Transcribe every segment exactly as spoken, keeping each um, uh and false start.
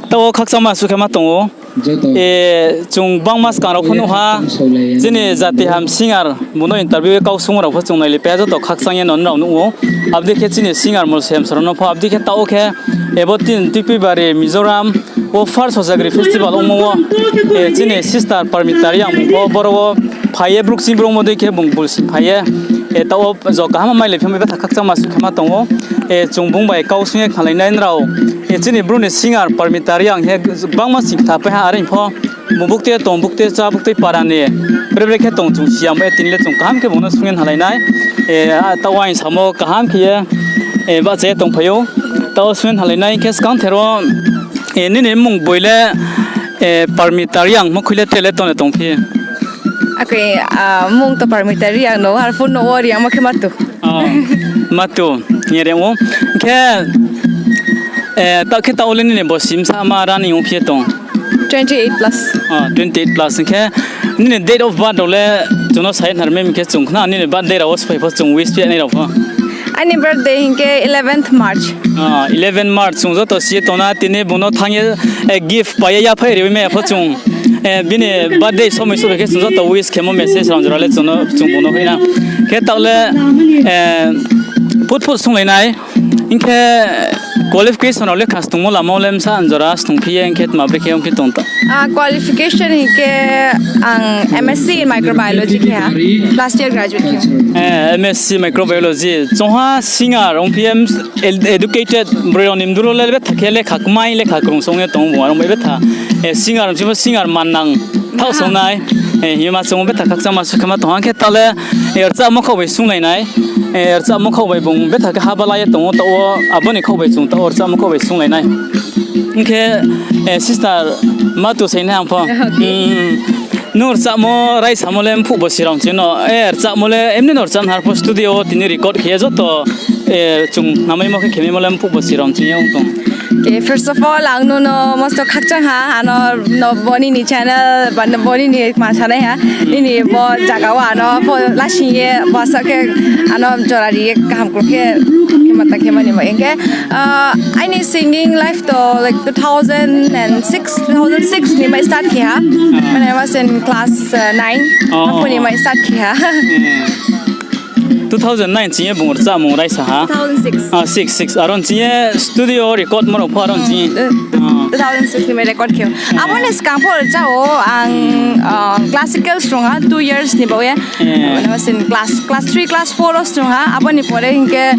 Taoh wo khakchangma suh khe ma tong ou. Chung bangma skang rao pho nuh ha, chini jati ham singer bung no interview ye kau sungmo rao pho chung nailai pai ha, joto khakchang ye no nrao nuh ou. Abo dei khe chini singer Molsem sir rao no pho, abo dei khe taoh wo khe, abo tin Tuipuibari Mizoram wo first Hojagri festival ongmo wo, chini sister Parmita Reang bung pho boro wo phai ye, brouh kching brouh mo dei khe bung bulsi phai ye, taoh wo jo kaham mailai phi mi betha khakchangma suh khe ma tong ou. Chung bung bai kau sung ye khnalai nai nrao, chini Bru ni singer Parmita Reang he bangma sing kthar pai ha, are pho bung buktui tong, buktui chá, buktui para ni, bre bre khe tong chung si ya mo, tini le chung kaham khe bung no sung ye khnalai nai. Taoh wo ang samo kaham khe ye bahcha ye tongphai ou. Taoh wo sung ye khnalai nai khe skangther wo, nini mmung boi le, Parmita Reang mo khui le tre le tong le tongphi? Akhe, mmung to Parmita Reang no, arphuh no wo Reang mo khe Matu. Matu, hing ye Reang ou. Khe, taoh khe taoh wo le nini bosi bsa ma running ongphi ye tong? Twenty eight plus. Twenty eight plus hing khe, nini date of birth rao le chung no sa ye khnari mai mi khe chung khna, nini birthday rao wo sphai pho chung wish phi nai rao pho. Aini birthday hing khe eleventh March. Eleven March, chung joto si ye tong na, tini bung no thanng ye, gift pai ye yaphaih ri mai ya pho chung, bini birthday somoi souhphai khe chung joto wish khemo message rao jora le chung no, chung bung no hoih na. Khe taoh le, phut phut sunglai nai. Hing khe qualification rao le khas tongmo lama wo le bsa jora snungphi ye, hing khe tma bre khe ongphi tong ta? Qualification hing khe ang M S C in microbiology khe ha, last year graduate khe. M S C microbiology. Chungha singer ongphi ye, educated broi rao ni mdu ro le betha khe lekha kmai, lekha krung song ye tong bung, aro bai betha singer, chimo singer mannang thaoh song nai. Hima chung betha khakchangma suh khe ma tong ha, khe taoh le, rchahmo khaoh bai sunglai nai. Rchahmo khaoh bai bung betha khe haba la ye tong ou, taoh wo abo ni khaoh bai chung taoh wo rchahmo khaoh bai sunglai nai. Hing khe, sister, Matu saing nai ang pho. Nung rchahmo raisamo le mphuh bosi rao ching no, rchahmo le emni no rchah har pho studio wo tini record khe ye joto, chung namaimo khe khemaimo le mphuh bosi rao ching ye ong tong? First of all, ang nung no mosto khakchang ha, ano no bo nini channel, ba no bo nini ma sanai ha, nini bo zaga wo ano pho lasing ye, bo sa khe ano jora ri ye kaham khe, khe mata khe mani ma hing khe, aini singing life to like two thousand and six, two thousand six ni mai start khe ha. Mane was in class nine. Apho ni mai start khe ha. Two thousand nine ching ye bung rchahmung raisa ha? Two thousand six. Aro ching ye studio record mo rao pho aro ching ye? Two thousand six ni mai record khe. Abo ni skang pho rchah ou ang, classical srung ha two years ni baoh ye. Class, class three, class four wo srung ha. Abo ni pore hing khe,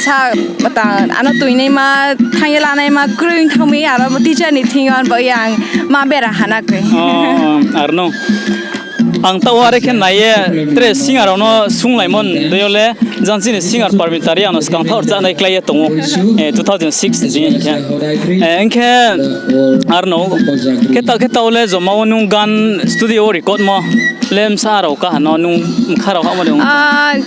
sa, ano tuinaima, thanng ye lanaima kroi thanng mi, aro teacher ni thing yo baoh ye ang ma bera ha na koi. Arno. Ang taoh wo are khe nai ye, tre singer rao no sunglaimo dei yo le, jang chini singer Parmita Reang no skang thaoh rchahnai klái ye tong ou, two thousand six ni hing khe. Hing khe, arno, khe taoh khe taoh le joma wo nung gan studio wo record mo le bsa rao kaha no nung bkha rao hahmo de ong?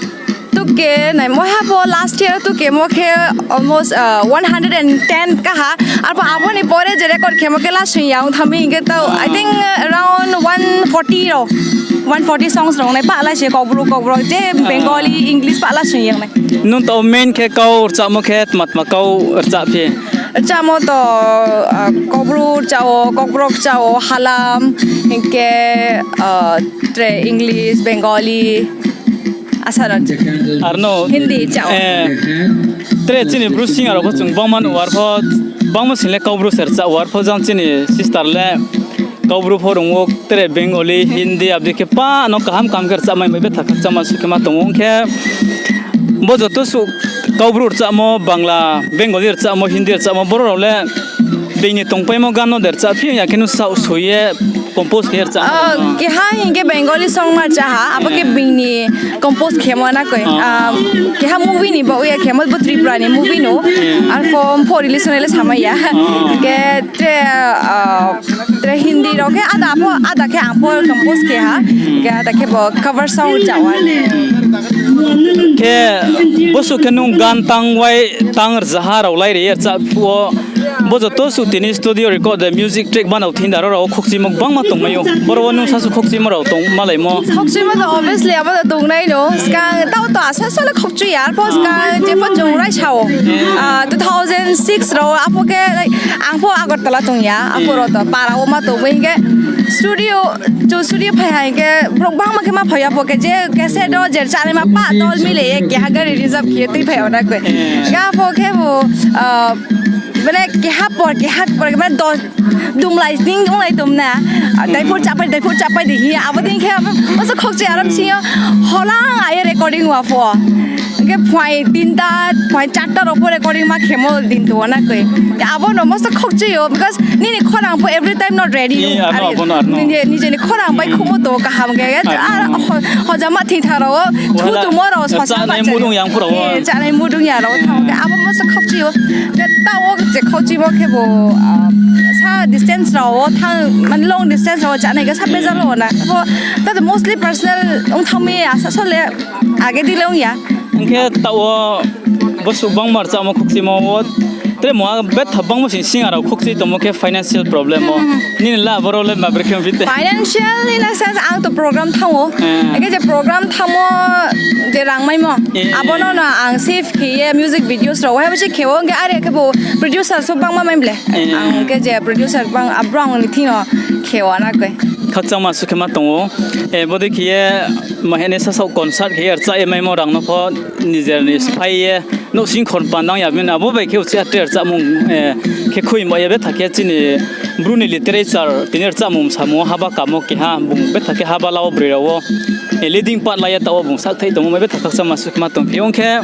Tuke naimo ha pho last year tukemo khe almost one hundred and ten kaha. Arpho abo ni pore je record khemo khe lasing ya ong thanng mi hing khe taoh, I think, around one forty rao, one forty songs rao nai pahla se Kaubru, Kaubru, je Bengali, English pahla sing ya ong nai. Nung taoh main khe kau rchahmo khe tma tma kau rchah phi? Rchahmo to, Kaubru rchah ou, Kokborok rchah ou, Halam, hing khe, tre English, Bengali, asa no. Arno. Hindi rchah ou. Tre chini Bru singer rao pho chung bangma nuh ou, arpho bangma sing le Kaubru se rchah ou, arpho jang chini sister le Kaubru pho rung ou, tre Bengali, Hindi, abo dei khe pa no kaham kaham khe rchahmai bai betha khakchangma suh khe ma tong ou. Ong khe bo joto suh Kaubru rchahmo, Bangla, Bengali rchahmo, Hindi rchahmo, boro rao le being ni tongpaimo gan no de rchah phi ya khe nung saoh soi ye compose khe rchah? Keha hing khe Bengali song ma rchah ha, abo khe being ni compose khemo na koi. Keha movie ni baoh ye khemo, bo Tripura ni movie no. Arpho mpho release nai le samai ya. Hing khe tre, tre Hindi rao khe ada pho, ada khe ang pho compose khe ha. Hing khe ada khe bo cover song rchah ou. Khe bosuh khe nung gan tang wai tang rzaha rao lai ri ye rchah phuh wo, Bo joto suh tini studio record de music track banao thing da ro rao wo khokchimo gbangma tongmai ou. Boro wo nung sasu khokchimo rao tong malaimo. Khokchimo to obviously abo to tongnai no. Skang tao to asa sole khokchu ya. Arpho skang jepho chung raisa ou. Ah, two thousand six rao apho khe, like, ang pho Agartala tong ya. Apho rao to para wo ma tongmai hing khe studio, chung studio phai ha hing khe borok gbangma khe ma phai ya pho khe je cassette o je chanaima pa tol mile ye keha gari reserve khe ye tui phai ya na koi. Ga pho khe bo, ah, mane keha por, keha por, mane dos, dumlai sning onglai tom na. Ah, daiphur chapai, daiphur chapai di hi, abo ding khe abo, masa khokchi aram sing yo, holang aye recording wa pho. Hingkhe phuai tinta, phuai charta rao pho recording ma khemo din tong na koi. Abo no masa khokchi yo, because nini khorang pho every time not ready. Ni, arno, Are, abo no, arno. Nije, nije ni khorang bai khumo to kaham khe, Arno. Ar ho-, hojama thingthang rao, Wala, thu tumo rao, sosa chanai ma mudung chai. Yang pura wo. Eh, chanai mudung ya rao, thang khe, abo masa khokchi yo. Khe tao wo je khokchi bo khe bo, ah, sa distance rao wo thang, mane long distance rao wo chanai khe sa bejal wo na. Bo, ta to mostly personal ong thang mi asa sole age di le ong ya. Hingkhe tao wo bo suh bangma rchamo khokchimo wo, tre mo betha bangma sing sing arao khokchi tongmo khe financial problem wo. Nini la boro le ma brekhe bite? Financial in a sense, ang to program thango. Eh. Eke je program thamo, je rang maimo. Eh. Abo no no ang save khe ye music videos rao, wahai bo se khe o, hingkhe are khe bo producer so bangma mai ble. Eh. Ang khe je producer bang, abro ang ni thing no khe o na koi. Khakchangma sukhe ma tong ou. Eh, bodei khe ye, ma hene sasao concert khe ye rcha ye maimo rang no pho, nijer ni sphai ye, nouhsing khor pandang ya bini, abo bai khe uchih atre rchamo, eh, khe khui ma ye betha khe chini Bru ni literature, tini rchamo samung haba kamo keha, bung betha khe haba lao broi rao wo, eh, leading part la ye tao wo bung sakthai tongmo mai betha khakchangma sukhe ma tong phi. Ong khe,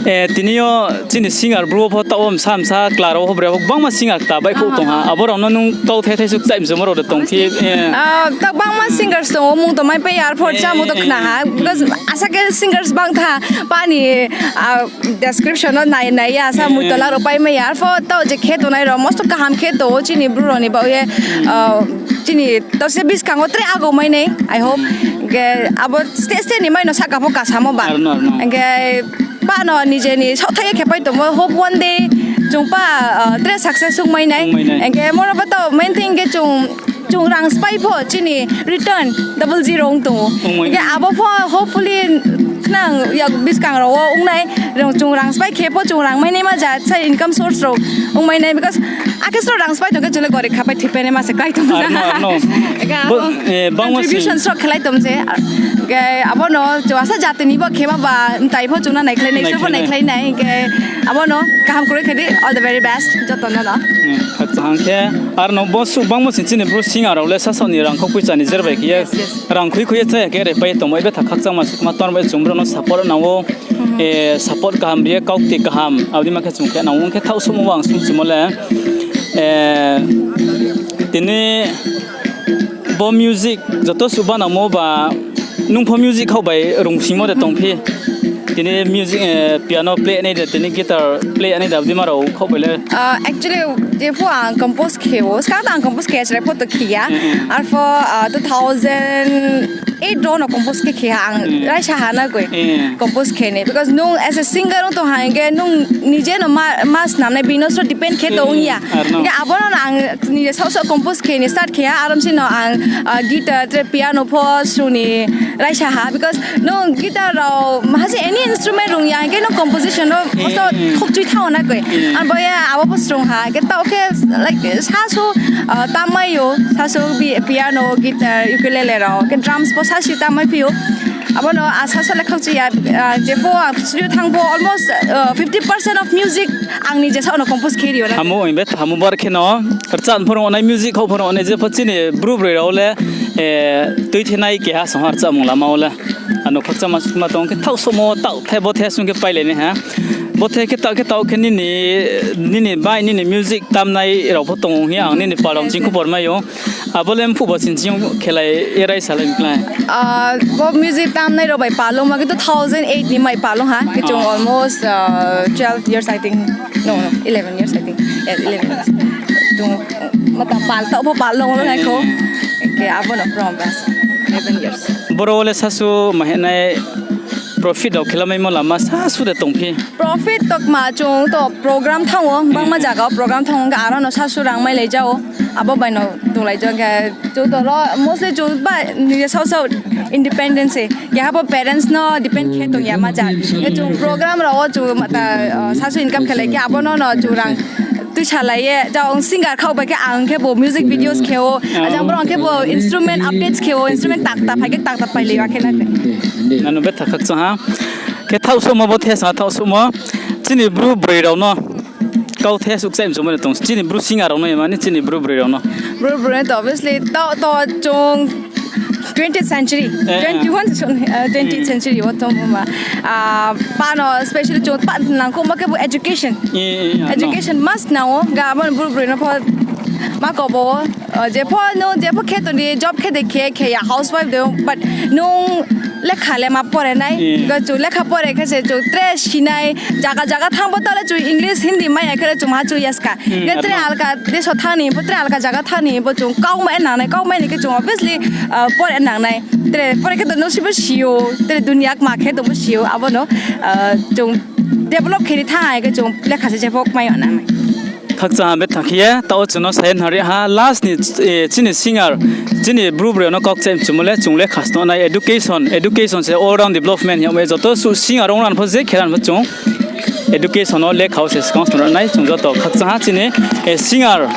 eh, tini yo chini singer Bru wo pho tao wo msa msa kla rao wo broi rao wo gbangma singer kta baihkhouh tong ha. Abo rao no nung tao thai thai suk chai msemo rao de tong phi, eh. Ah, ta gbangma singers tong ou, mung tong mai pai ya, arpho rchamo to khna ha. Because asa khe singers bang tha, pa ni, ah, description no nai, nai ya, sa mui tola rao pai mai ya. Arpho tao je khe tongnai rao, mosto kaham khe tong ou, chini Bru rao ni baoh ye, ah, chini tao se buskang wo tre ago mai nai, I hope. Hingkhe abo stage, stage ni mai no sahka pho kasamo ba. Arno, arno. Hingkhe pa no nije ni saohthai ye khe pai tongmo, hope one day chung pa, ah, tre success ong mai nai. Ong mai nai. Hingkhe moro pho tao main thing khe chung, chung rang sphai pho chini return double zero ong tong ou. Ong mai nai. Hingkhe abo pho hopefully khnang yak buskang rao wo ong nai, rong chung rang sphai khe pho chung rang mai nai ma ja, sa income source rao ong mai nai, because akhe sro rang sphai tong khe chung le gori khapai thipai nai ma se klái tong ja. Arno, arno. Ega Bo, abo eh, bangma sing contribution sro khelai tong se. Hingkhe abo no chung asa jati ni bo khe ma ba, mtai pho chung no naikhlai nai, sro pho naikhlai nai. Naikhlai nai, hingkhe abo no kaham kroi khe di, all the very best, joto no no. Hmm, khakchang khe, arno bo suh bangma sing chini Bru singer rao le sasao ni rang khou poicha ni jer bai khe ye, Yes, yes. rang khui khui ye chaya khe re pai tongmo, ebe tha khakchangma sukma tor bai chung brao no support nang ou. Eh, support kaham ri ye, kaukti kaham, abo dei ma khe chung khe nang ou, ong khe thaoh suhmo ang sung chimo le, eh, tini bo music joto suh banangmo ba, nung pho music khaoh bai rung singmo de tong phi? Tini music, eh, piano play nai de, tini guitar play nai de, abo dei ma rao khaoh bai le? Ah, actually, jepho ang compose khe ou, skang to ang compose khe ya, chrai pho to khe ya. Arpho, ah, two thousand eight rao no compose khe khe ha ang, raisa ha na koi. Compose khe ni, because nung as a singer ong tong ha hingkhe nung nije no ma, ma snam nai, bini sro depend khe tong ya. Arno. Hingkhe abo no ang nije saoh saoh compose khe ni start khe ha, aram si no ang, ah, guitar, tre piano pho sung ni raisa ha, because nung guitar rao, hasi any instrument rung ya hingkhe nung composition no mosto khokchui thanng na koi. Ang bo ye abo pho srung ha, hingkhe tao khe, like, sasu, ah, tammai ou, sasu bi-, piano, guitar, ukulele rao, hingkhe drums pho sasi tammai phi ou. Abo no, ah, sasu le khokchui ya, ah, jepho ang studio thanng pho almost, ah, fifty percent of music ang nije saoh no compose khe ri ou na. Hamo, ong be hamo bar khe no, rcham phorong nai, music khaoh phorong nai, jepho chini Bru broi rao le, eh, tuithenai keha song ha rcham mung lama wo le. Ano khakchangma sukma tong khe thaoh somo taoh the bo the sung khe pailai nai ha. Bo the khe taoh khe taoh khe nini, nini bai nini music tamnai rao pho tong ou hing ye ang nini palong ching khupor mai ou. Abo le mphuh bo ching ching khelai ye raisa lai klái. Ah, bo music tamnai rao bai palong ma khe two thousand eight ni mai palong ha. Khe chung almost, ah, twelve years, I think. No, no, eleven years, I think. Yeah, eleven years. Chung, mata pal taoh pho palong lo nai kho. Khe abo no from bas eleven years. Boro le sasu mahenai profit rao khelamaimo lama sasu de tongphi? Profit tokma chung to program thanng ou, bangma zaga wo program thanng ou, hing khe aro no sasu rang mailai ja ou, abo bai no tonglai ja ou, hing khe chung to ro mostly chung ba ni sao sao independent se, keha pho parents no depend khe tong ya ma ja. Khe chung program rao wo chung mata, sasu income khelai khe abo no no chung rang tuisalai ye, jang singer khaoh bai khe ang khebu music videos khe ou, ajang brouh ang khebu instrument updates khe ou, instrument takta phai khe takta pailai ya khe na khe. Nano betha khakchang ha. Khe thaohsuhmo bo thesa thaohsuhmo. Chini Bru broi rao no kau the suh kchaih mchumo ni tong. Chini Bru singer rao no, mani chini Bru broi rao no. Bru broi no to obviously to, to chung twentieth century, twenty-one, twentieth century wo tong ma. Pa no specially chung pa nangkhouhmo khebu education. Education must nang ou, ga abo ni Bru broi no pho ma kobo ou. Jepho nung jepho khe tong di, job khe de khe, khe ya housewife de, but nung lekha le ma pore nai, ga chung lekha pore khe se chung tre sinai, zaga zaga thanng bo ta le chung English, Hindi mai ya khe le chung ma chu yaska. Khe tre alka desh wo thanng ni, bo tre alka zaga thanng ni, bo chung kau mai nang nai, kau mai ni khe chung obviously pore nang nai. Tre pore khe to nung sibo si ou, tre dunia kma khe tong bo si ou, abo no chung develop khe ni thanng hai khe chung lekha se jepho kmai yo nang nai. Khakchang ha betha khe ye, taoh chung no sa ye nari ha, last ni, chini singer, chini Bru broi no kau kchaih mchumo le chung lekha sno nai, education, education se all round development hing ye joto suh singer ong ran pho je khe ran pho chung education wo lekha wo se skang sno nai, chung joto khakchang ha chini singer,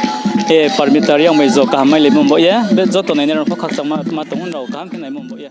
Parmita Reang bai jo kaham mailaimo bo ye, be joto nainai rao pho khakchang ma tong ou, rao kaham khe naimo bo ye.